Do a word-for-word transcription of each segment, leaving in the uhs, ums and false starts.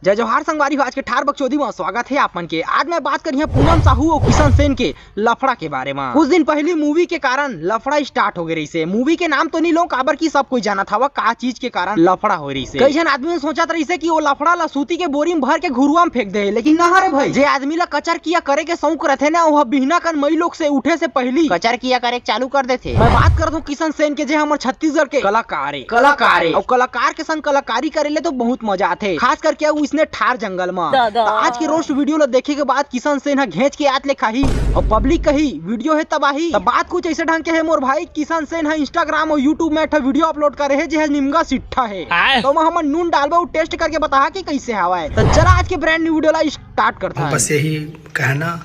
जय जोहार संगवारी हो, आज के ठार बकचोदी म स्वागत हे आप मन के। आज मैं बात करिहा पूनम साहू अउ किशन सेन के लफड़ा के बारे म। कुछ दिन पहिली मूवी के कारण लफड़ा स्टार्ट हो गे रहिसे। मूवी के नाम तो नी लूं, काबर कि सब कोई जानत हवा का चीज के कारण लफड़ा हो रहिसे। कई झन आदमी मन सोचत रहिसे कि ओ लफड़ा ला सूती के बोरी म भर के घुरुवा म फेंक दे, लेकिन ना रे भाई, जे आदमी ला कचरकिया करे के शौक रथे ना, ओह बिहना कन मई लोग से उठे से पहिली कचरकिया करे के चालू कर देथे। मैं बात करत हूँ किशन सेन के, जे हमर छत्तीसगढ़ के कलाकार ए, कलाकार ए, अउ कलाकार के संग कलाकारी करे ले तो बहुत मजा आथे, खास करके अउ इसने ठार जंगल म। दादा। त आज के रोस्ट वीडियो ला देखे के बाद किशन सेन ह घेंच के आत ले खाही अउ पब्लिक कही वीडियो हे तबाही। त बात कुछ ऐसे ढंग के हे मोर भाई, किशन सेन ह Instagram अउ YouTube में एक ठो वीडियो अपलोड करे हे, जे ह निमगा सिट्ठा हे। आय। तो ओमा हमन नून डालबो, टेस्ट करके बताहा कि कैसे हवय। त चला आज के ब्रांड न्यू वीडियो ला स्टार्ट करथन। बस यही कहना,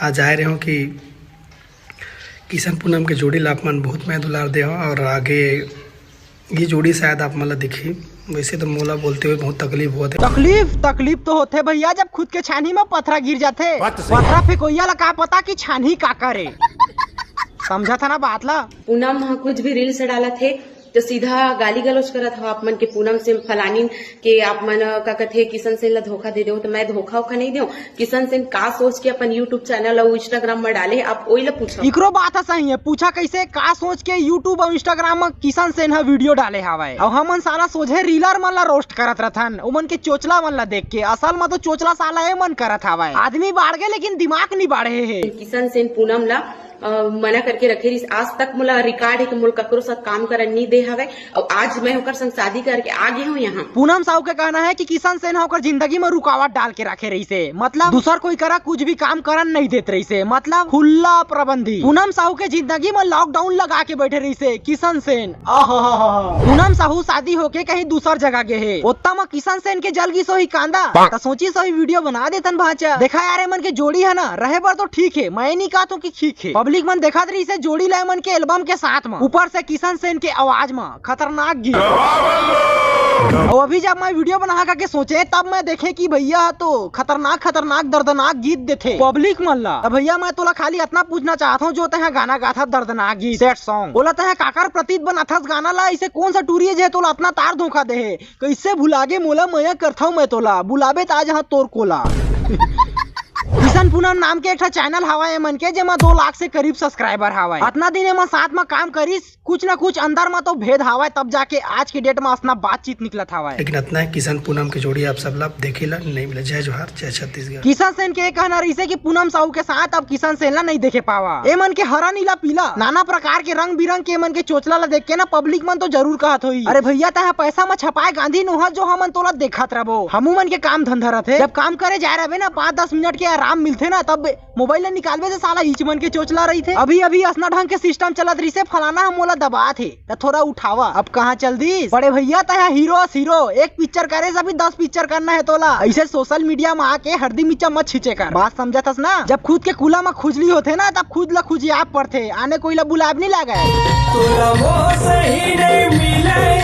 आज आए रहे हूँ कि किशन पूनम के जोड़ी ला आप मन बहुत मया दुलार दे हो और आगे ये जोड़ी शायद आप मन ला दिखी। वैसे तो मोला बोलते हुए बहुत तकलीफ होत हे। तकलीफ, तकलीफ तो होथे भैया, जब खुद के छानी में पथरा गिर जाथे। बात तो सही। पथरा फेंकोइया ला का पता कि छानी का करे। समझा था ना बात ला? पूनम ह कुछ भी रील्स डालत हे तो सीधा गाली गलौज करत हव आप मन के पूनम सेन फलानिन के, आप मन का कथे किशन सेन ला धोखा दे देव। तो मैं धोखा ओखा नहीं देव। किशन सेन का सोच के अपन YouTube चैनल अउ Instagram में डाले, आप ओई ला पूछो। इकरो बात ह सही हे, पूछा कैसे, का सोच के YouTube अउ Instagram में किशन सेन ह वीडियो डाले हावय अउ हमन साला सोझे रीलर मन ला रोस्ट करत रथन, ओमन के चोचला मन ला देख के। असल में तो चोचला साला ए मन करत हावय। आदमी बाढ़ गे लेकिन दिमाग नहीं बाढ़े हे। किशन सेन पूनम ला अ, मना करके रखे रहिस। आज तक मोला रिकॉर्ड हे कि मोला ककरो साथ काम करन नी दे हवय, अउ आज मैं ओकर संग शादी करके आ गे हूँ यहाँ। पूनम साहू के कहना हे कि किशन सेन ह ओकर जिंदगी में रुकावट डाल के रखे रहिसे, मतलब दूसर कोई करा कुछ भी काम करन नहीं देत रहिसे, मतलब खुला प्रबंधी। पूनम साहू के जिंदगी में लॉकडाउन लगा के बैठे रहिसे किशन सेन। आहाहाहा। पूनम साहू शादी होके कहीं दूसर जगह गे हे, ओत्ता म किशन सेन के जल गिस होही कांदा, त सोचिस होही वीडियो बना देथन भांचा। देखा यार, ए मन के जोड़ी हे ना, रहे बर तो ठीक हे, मैं नहीं कहत हूँ कि ठीक हे। पब्लिक मन देखत रहिसे जोड़ी ला ए मन के एल्बम के साथ म, ऊपर से किशन सेन के आवाज म खतरनाक गीत। अउ अभी जब मैं वीडियो बना करके सोचे, तब मैं देखे कि भैया ह तो खतरनाक खतरनाक दर्दनाक गीत देथे पब्लिक मन ला। त भैया मैं तोला खाली अतना पूछना चाहत हूँ, जो तैं ह गाना गाथस दर्दनाक गीत, सैड सॉन्ग, ओला तैं ह काकर प्रतीत बनाथस गाना ला? ऐसे कौन सा टूरी हे जे तोला अतना तार धोखा दे हे? कैसे भुला गे मोला, मया करथव मैं तोला, बुलाबे त आज हाँ तोर कोला। किशन पूनम नाम के एक ठा चैनल हवय ए मन के, जेमा दो लाख से करीब सब्सक्राइबर हवय। अतना दिन एमन साथ म काम करिस, कुछ ना कुछ अंदर म तो भेद हवय, तब जाके आज के डेट म असना बातचीत निकलत हवय। लेकिन अतना हे, किशन पूनम के जोड़ी आप सब ला देखे ला नहीं मिले। जय जोहार, जय छत्तीसगढ़। किशन सेन के ये कहना रहिसे कि पूनम साहू के साथ अब किशन सेन ला नहीं देखे पावा। ए मन के हरा नीला पीला नाना प्रकार के रंग बिरंग के ए मन के चोचला ला देख के ना पब्लिक मन तो जरूर कहत होही, "अरे भैया, तैं ह पैसा म छपाए गांधी नोहस जो हमन तोला देखत रबो, हमू मन के काम धंधा रथे।" जब काम करे जाए रहिबे ना, पाँच दस मिनट के आराम मिलथे ना, तब मोबाइल ला निकालबे त साला इच मन के चोचला रहिथे। अभी अभी असना ढंग के सिस्टम चलत रहिसे, फलाना ह मोला दबात हे, त थोड़ा उठावा। अब कहाँ चल दिस? बड़े भैया, तैं ह हीरो अस हीरो, एक पिक्चर करे अभी दस पिक्चर करना हे तोला। ऐसे सोशल मीडिया म आके हरदी मिर्चा मत छींचे कर, बात समझत हस ना? जब खुद के कूला म खुजली होथे ना, तब खुद ला खुजियाब पड़थे, आने कोई ला बुलाब नहीं लागे। तोला वो सही नहीं मिले।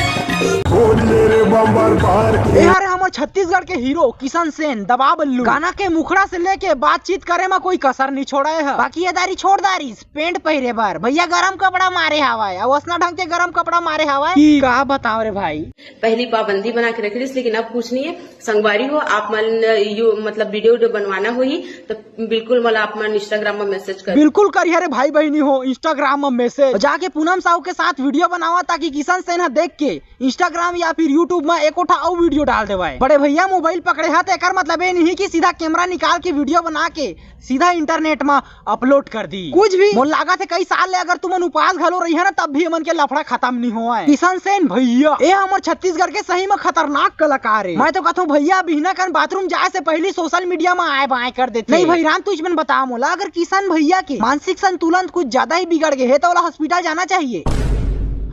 खोज ले रे बम्बर बार के। ए हरे हमर छत्तीसगढ़ के हीरो किशन सेन, दबा बल्लू। गाना के मुखड़ा से लेके बातचीत करे म कोई कसर नहीं छोड़े हे। बाकी ये दारी छोड़ दारिस पेंट पहिरे बर, भैया गरम कपड़ा मारे हवय, अउ असना ढंग के गरम कपड़ा मारे हवय कि का बताओ रे भाई। पहली पाबंदी बना के रख लिस, लेकिन अब कुछ नहीं है। संगवारी हो, आप मन यू, मतलब वीडियो, वीडियो बनवाना होही तो बिल्कुल मोला आप मन Instagram में मैसेज कर। बिल्कुल करिहा रे भाई बहिनी हो, Instagram में मैसेज जाके पूनम साहू के साथ वीडियो बनावा, ताकि किशन सेन ह देख के Instagram या फिर YouTube में एको ठा अउ वीडियो डाल देवय। बड़े भैया मोबाइल पकड़े हा, त एकर मतलब ये नहीं कि सीधा कैमरा निकाल के वीडियो बना के सीधा इंटरनेट में अपलोड कर दी। कुछ भी। मोला लागत हे कई साल ले अगर तुमन उपास घलो रहिहा ना, तब भी एमन के लफड़ा खत्म नहीं होवय। किशन सेन भैया, ए हमर छत्तीसगढ़ के सही में खतरनाक कलाकार हे। मैं तो कहथों भैया, बिहना कन बाथरूम जाए से पहली सोशल मीडिया में आए बाए कर देथे। नहीं भाई राम, तू इच मन बता मोला, अगर किशन भैया के मानसिक संतुलन कुछ ज्यादा ही बिगड़ गए हे, तो ओला हॉस्पिटल जाना चाहिए।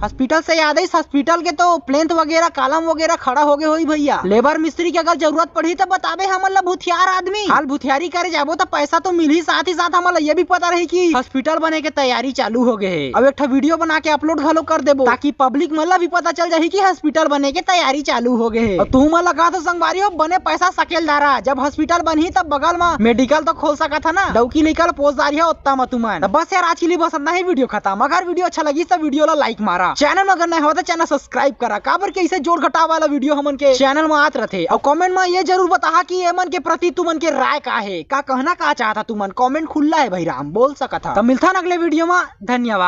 हॉस्पिटल से याद आइस, हॉस्पिटल के तो प्लेंथ वगैरह, कॉलम वगैरह खड़ा हो गए होही भैया। लेबर मिस्त्री के अगर जरूरत पड़ही, तो बताबे हमन ला भुथियार आदमी। हाल भुथियारी करे जाबो, तो पैसा तो मिलही, साथ ही साथ हमन ला ये भी पता रही कि हॉस्पिटल बने के तैयारी चालू हो गए हे। अब एक ठा वीडियो बना के अपलोड घलो कर देबो, ताकि पब्लिक मन ला भी पता चल जाही कि हॉस्पिटल बने के तैयारी चालू हो गए हे। अउ तुहू मन ला कहत हों संगवारी हो, बने पैसा सकेल डारा, जब हॉस्पिटल बनही, तब बगल में मेडिकल तो खोल सकत ह ना, डौकी लइका ला पोस डारिहा ओत्ता म तुमन। त बस यार, आज के लिए बस इतना ही, वीडियो खत्म। अगर वीडियो अच्छा लगिस, तो वीडियो ला लाइक मारा। Channel में अगर नया हो तो channel subscribe करा, काबर के ऐसे जोड़ घटाव वाला video हमन के channel में आत रथे। और comment में ये जरूर बताहा कि एमन के प्रति तुमन के राय का हे, का कहना का चाहता तुमन, comment खुल्ला हे भाई राम, बोल सकत हा। तो मिलथन अगले video में, धन्यवाद।